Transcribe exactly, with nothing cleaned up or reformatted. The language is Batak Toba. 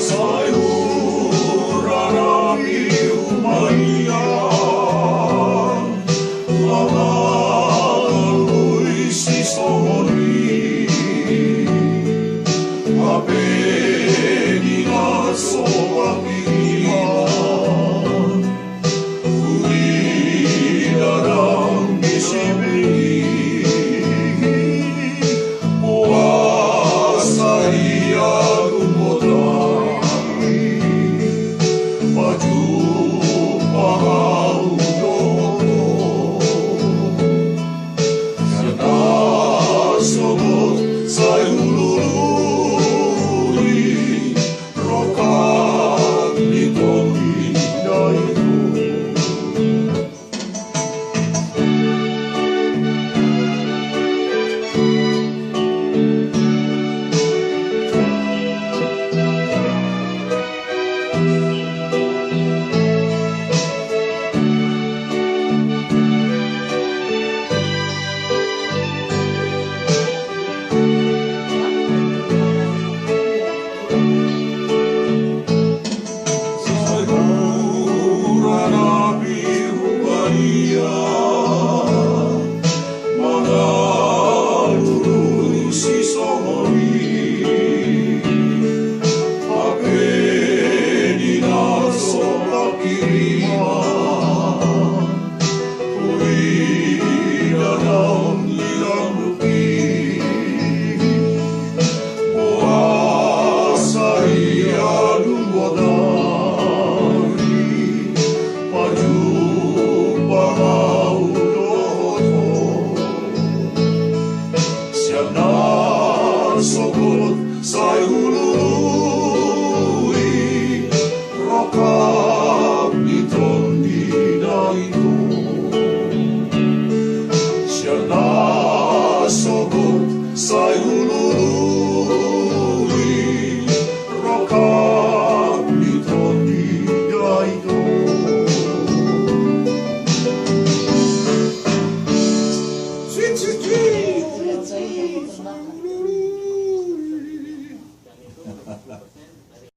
Sai hurarapi hubalian mangalului sisongon i, hape di na so pangkirimon. Huida ndang disi be i, boasa ia dung godang i, pajumpang ahu dohot ho. Sian na sogot sai hulului rongkap ni tondi dainang. Sai hurarapi hubalian mangalului sisongon i, hape di na so pangkirimon. Huida ndang disi be i, boasa ia dung godang i, pajumpang ahu dohot ho. Sian na sogot sai hulului